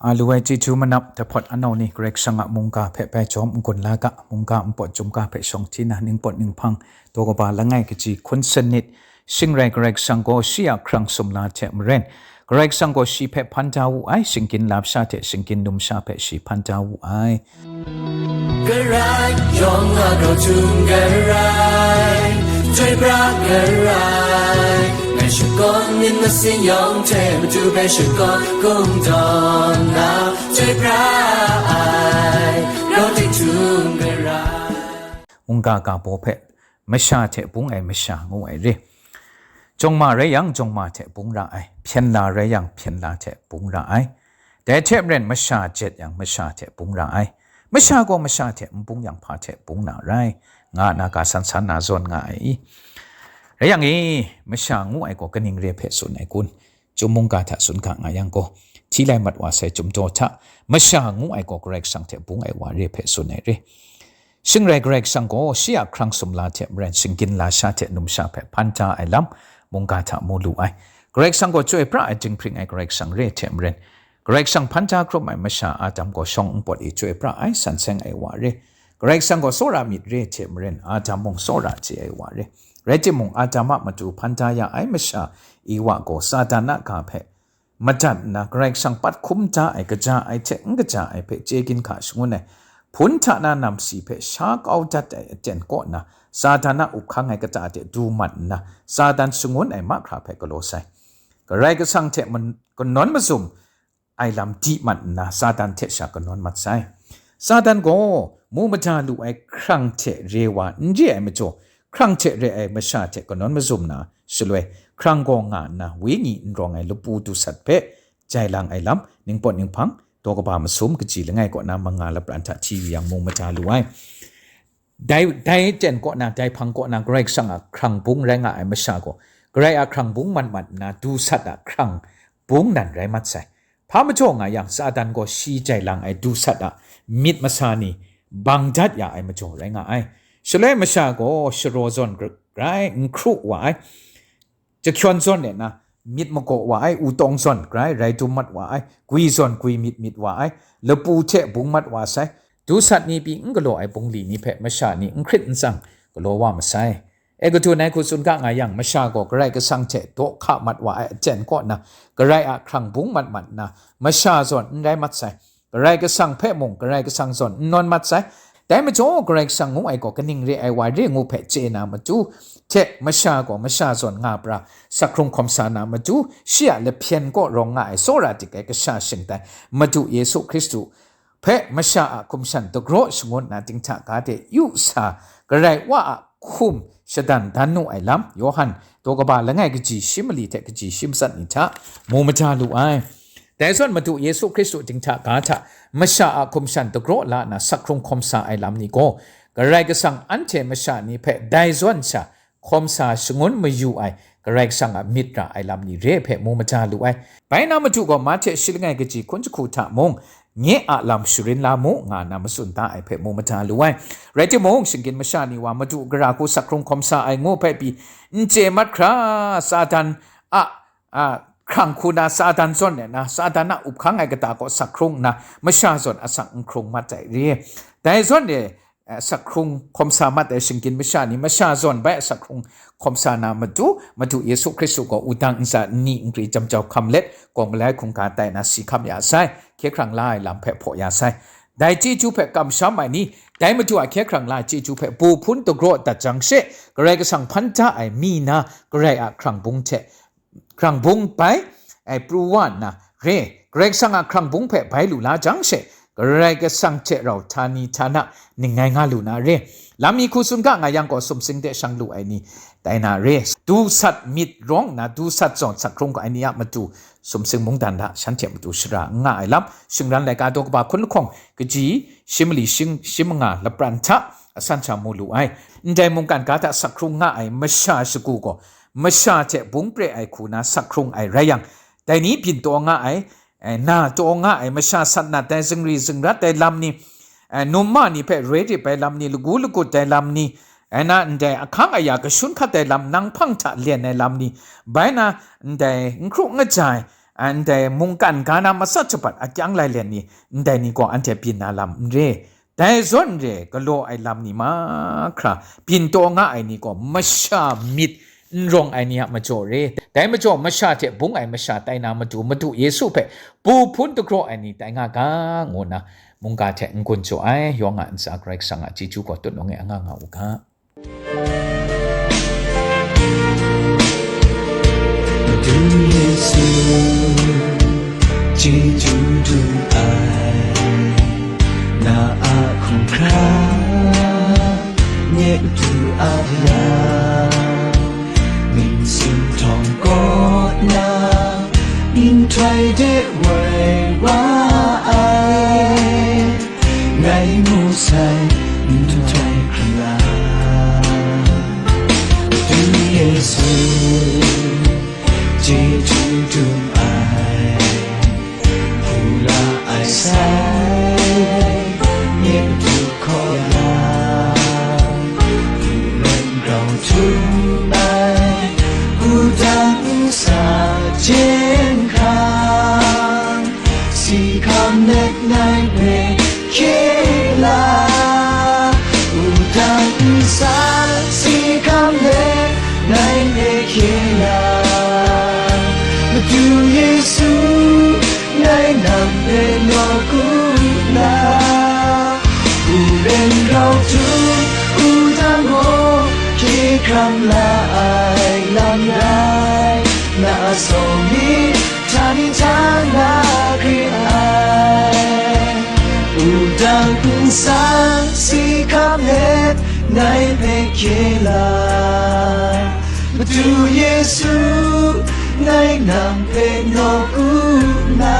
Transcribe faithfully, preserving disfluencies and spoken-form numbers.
A lu ai chyeju manap, dahpawt anau ni, Karai Kasang a mungga hpe bai jawm n-gun la ga, mungga npawt chyum ga hpe shawng hti na, ningpawt ninghpang, daw kaba langai kaji hkun sanit, shing rai Karai Kasang gaw shi a hkrang sumla hte maren, Karai Kasang gaw shi hpe hpan da wu ai, shinggyim lam sha hte shinggyim numsha hpe shi hpan da wu ai. Karai yawng a grau htum karai, chyoi pra karai, ngai shakawn myit masin yawng hte matu hpe shakawn kungdawn na, chyoi pra ai, grau htum karai. Mungga ga baw hpe masha hte bung ai masha ngu ai re. Jawng ma rai yang, jawng ma hte bung ra ai, hpyen la rai yang, hpyen la hte bung ra ai. Dai hte maren masha jet yang, masha hte bung ra ai. Masha gaw masha hte n bung yang, hpa hte bung na rai, nga nna ga san san na zawn nga ai i? Rai yang e, masha ngu ai gaw kaning re hpe tsun ai kun? Chyum mungga hta tsun ga nga yang gaw, hti lai mat wa sai chyum daw hta, masha ngu ai gaw Karai Kasang hte bung ai wa re hpe tsun ai re. Shing rai Karai Kasang gaw shi a hkrang sumla hte maren shinggyim lam sha hte numsha hpe hpan da ai lam mungga hta mu lu ai. Karai Kasang gaw chyoi pra ai, dinghpring ai Karai Kasang re hte maren, Karai Kasang hpan da hkrum ai masha Adam gaw shawng npawt e chyoi pra ai, san seng ai wa re. Karai Kasang gaw tsawra myit re hte maren, Adam mung tsawra chye ai wa re. Rai timung, Adam a matu hpan da ya ai masha Ewa gaw Satan a ga hpe madat nna, Karai Kasang pat hkum da ai, kaja ai hte n kaja ai hpe chye ginhka shangun ai, hpun hta na namsi hpe sha kau dat ai aten kaw na, Satan a up hkang ai kata de du mat nna, Satan shangun ai mahkra hpe galaw sai. Karai Kasang hte man-, kanawn mazum ai lam di mat nna, Satan hte sha kanawn mat sai. Satan gaw mu mada lu ai hkrang hte re wa n re ai majaw, hkrang hte re ai masha hte kanawn mazum na shaloi, hkrang gaw nga nna, wenyi n rawng ai lapu du sat hpe jai lang ai lam, ningpawt ninghpang, daw kaba masum kaji langai kaw na manga lapran hta hti yu yang, mu mada lu ai. Dai, dai ten kaw na, dai hpang kaw na, Karai Kasang a hkrang bung rai nga ai masha gaw, Karai a hkrang bung mat mat nna, du sat a hkrang bung nan rai mat sai. Hpa majaw nga yang, Satan gaw shi jai lang ai du sat a myit masa ni bang dat ya ai majaw rai nga ai. Shaloi masha gaw sharaw zawn gr-, grai n hkru wa ai. Jahkyawn zawn e na, myit magaw wa ai, wutawng zawn grai rai dum mat wa ai, gwi zawn gwi myit myit wa ai, lapu hte bung mat wa sai. Du sat ni pyi n galaw ai bungli ni hpe masha ni n hkrit n tsang galaw wa masai. E, kadun ai hku tsun ga nga yang, masha gaw Karai Kasang hte daw hka mat wa ai aten kaw na, Karai a hkrang bung mat mat nna, masha zawn n rai mat sai. Karai Kasang hpe mung Karai Kasang zawn n nawn mat sai. Dai majaw, Karai Kasang ngu ai gaw kaning re ai wa re ngu hpe chye na matu, hte masha gaw masha zawn nga pra, sakhkrung hkawm sa na matu, shi a lahpyen kaw rawng nga ai tsawra dik ai kasha shingtai, Madu Yesu Hkristu hpe masha a hkum shan dagraw shangun na dinghta ga de yu sa, Karai Wa a hkum shadan dan nu ai lam, Yawhan daw kaba langai kaji shi mali hte kaji shi matsat ni hta mu mada lu ai. Dai zawn Madu Yesu Hkristu dinghta ga hta masha a hkum shan dagraw la nna sakhkrung hkawm sa ai lam ni gaw, Karai Kasang anhte masha ni hpe dai zawn sha hkawm sa shangun mayu ai Karai Kasang a myit ra ai lam ni re hpe mu mada lu ai. Bai na Madu gaw Mahte shi langai kaji hkun jahku hta mung, nye a lam sharin la mu, nga nna matsun da ai hpe mu mada lu ai. Rai timung, shinggyim masha ni wa Madu gara hku sakhkrung hkawm sa ai ngu hpe pyi n chye mat hkra, Satan a, a, hkrang hku na Satan zawn e na, Satan a up hkang ai kata kaw sakhkrung nna, masha zawn asak n hkrung mat ai re. Dai zawn e, eh, sakhkrung hkawm sa mat ai shinggyim masha ni, masha zawn bai a sakhkrung hkawm sa na matu, Madu Yesu Hkristu gaw wudang ntsa nni nkri jam jau hkam let, gaw malai hkungga tai na si hkam ya sai, hkye hkrang la ai lam hpe hpaw ya sai. Dai chyeju hpe kamsham ai ni, dai Madu a hkye hkrang la ai chyeju hpe bu hpun dagraw dat jang she, Karai Kasang hpan da ai mi na, Karai a hkrang bung hte, hkrang bung bai, ai pru wa nna re, Karai Kasang a hkrang bung hpe bai lu la jang she, Karai Kasang hte rau htani htana ningngai nga lu na re. Lam mi hku tsun ga nga yang gaw, sumsing de shang lu ai ni tai na re. Du sat myit rawng nna, du sat zawn sakhkrung ai ni a matu, sumsing mungdan hta shanhte matu shara n nga ai lam, shingran laika daw kaba hkun lahkawng kaji shi mali shing, shi manga lapran hta asan sha mu lu ai. Ndai mungkan ga hta sakhkrung nga ai masha shagu gaw, masha hte bung pre ai hku na sakhkrung ai rai yang, dai ni byin taw nga ai, eh, na taw nga ai, masha sat nat ai, zingri zingrat ai lam ni, eh, num ma ni hpe roi rip ai lam ni, lagu lagut ai lam ni, eh, na ndai ahkang aya kashun hkat ai lam, nang hpang hta len ai lam ni, bai na ndai n hkru n kaja ai, ndai mungkan ga na matsat shabat akyang lai let ni, ndai ni gaw anhte byin na lam n re. Dai zawn re, galaw ai lam ni mahkra byin taw nga ai ni gaw masha myit n rawng ai ni a majaw re. Dai majaw masha hte bung ai masha tai na matu, Madu Yesu hpe bu hpun dagraw ai ni tai nga ga, ngu nna mungga hte n-gun jaw ai. Yawng a ntsa Karai Kasang a chyeju gaw tutnung e anga nga u ga. Madu Yesu, chyeju dum ai, na a hkumhkrang nye matu a yang, myit sumhtawng kaw na, nhtoi de woi wa ai, ngai mu sai nhtoi hkra la. Madu Yesu, chyeju dum ai, hpu la ai sai, nye matu hkaw ya, hpu len grau htum ai, wudang nsa jen hkang, si hkam let ngai hpe hkye la, wudang nsa si hkam let ngai hpe hkye la. Madu Yesu, ngai nang hpe nawku nna, u ren grau htum, u dang gaw hkye hkrang la ai lam rai, na a sawng myit htani htana hkrit ai, wudang nsa si hkam let ngai hpe hkye la. Madu Yesu, ngai nang hpe nawku nna,